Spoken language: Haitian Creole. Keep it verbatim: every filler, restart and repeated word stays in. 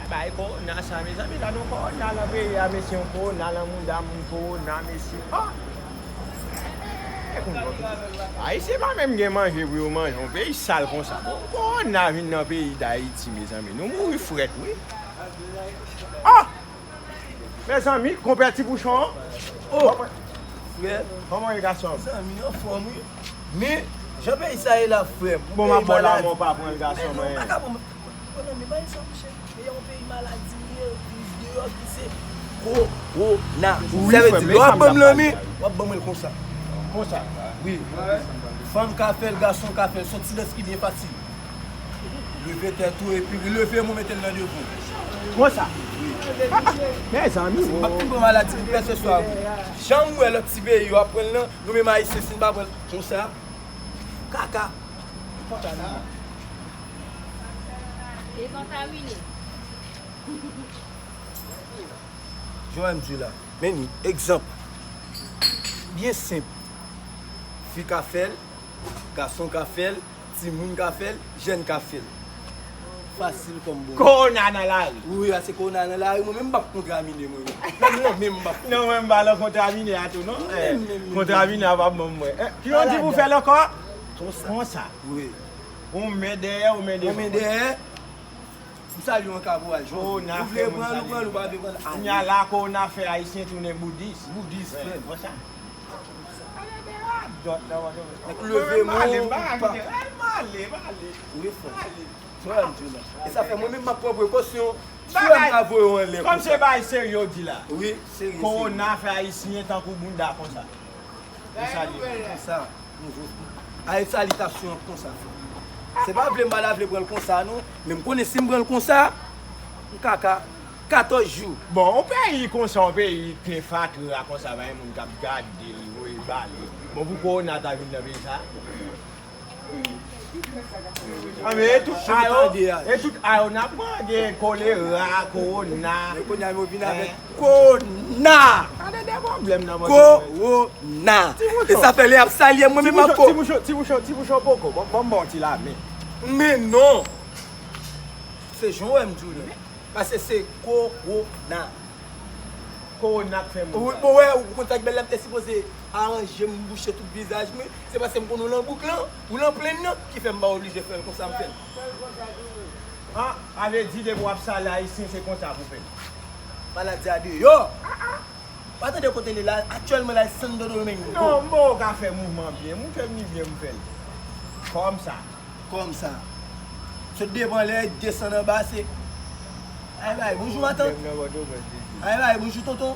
Bay kowona sa, mezanmi, gade yon kowona nan peyi a, mesye, yon kowona nan mouda moun, kowona, mesye. Ah! Ayisyen pa menm gen manje pou yo manje, yon peyi sal konsa. Bon, kowona vin nan peyi Dayiti, mezanmi, nou mouri frèt, wi. Ah! Mezanmi, konpè ti bouchon an. Oh! Frè. Kòman w ye, gason? Zanmi, anfòm, wi. Men, jan peyi sa ye la, frè m. Bon, m ap ba w lamen, w pa pran l, gason mwen. Mezanmi, bay sa, monchè. E yon peyi maladi li ye, viv deyò ki se kowona. Sa vle di, lè w ap ban m lanmen, w ap ban mwen l konsa. Konsa? Wi. Fanm ka fè l, gason ka fè l, se yon ti dans ki byen fasil. Leve tèt ou epi leve men w mete l nan devan w. Konsa? Wi. Mezanmi, m ap fin pran maladi pou pèseswa. Jan m wè lòt ti peyi yo ap pran l lan, nou menm Ayisyen, si n pa pran l konsa, kaka. Kontamine. E kontamine. Jan m di la. Men ni, egzanp. Byen senp. Fi ka fè l, gason ka fè l, timoun ka fè l, jèn ka fè l. Fasil kòm bon. Kowona nan lari. Wi, a se kowona nan lari. Mwen menm m p ap kontamine, mwen menm. Menm mwen menm m p ap. Non, mwen m pa nan kontamine a tou, non. Eh, menm, menm, kontamine a p ap ban m mwen. Eh, ki yon di pou fè l ankò? Konsa. Konsa. Wi. Yon men dèyè, yon men devan. Yon men dèyè. M salye yon kaporal. Kowona fè moun salye. Ou vle pran l, ou pran l, ou pa vle pran l. Kounya la, kowona fè Ayisyen tounen boudis. Boudis, frè m. Konsa. Nèg leve men w, ou pa. Wi, frè. Frè m di la. E sa fè mwen menm m ap pran prekosyon. Si w wè m ka voye w anlè konsa. Kòm se bagay serye w di la. Wi, serye, serye. Kowona fè Ayisyen tankou bounda konsa. E sa li ye. Konsa. Ay, salitasyon an konsa, frè. Se pa vle m pa ta vle pran l konsa, non. Men m konnen si m pran l konsa, m kaka. Katòz jou. Bon, yon peyi konsa, yon peyi plen fatra konsa, pa gen moun k ap gade l, voye bale. Bon, pou kowona ta vin nan peyi sa? Ah, men e tout ayo, e tout ayo n ap pran, gen kolera, kowona. Men kounye a yo vin avèk kowona. Gade de pwoblèm nan mwen. Kowona. E sa fè lè y ap salye mwen menm ak ko. Ti bouchon, ti bouchon, ti bouchon poko. Bon, bon, bon, ti lamen. Men non. Se jan w wè m di w la. Paske se kowona. Kowona k fè moun. Ou, ou wè, ou konn sa k bèl la, m te sipoze aranje m, bouche tout vizaj mwen. Se paske m konn ou lan bouk lan, ou lan plenn nan, ki fè m pa oblije fè l konsa m fè l. Ah, sa vle di depi w ap sal Ayisyen, se konsa pou fè l. Maladi a deyò. Pa tande kote li la, aktyèlman la, Santo Domingo. Non, m poko ka fè mouvman byen. M fè m ni byen m fè l. Kòm sa. Kòm sa. Sot devan lè, desann anba, se. Ay, bay, bonjou, matant. Ay, bay, bonjou, tonton.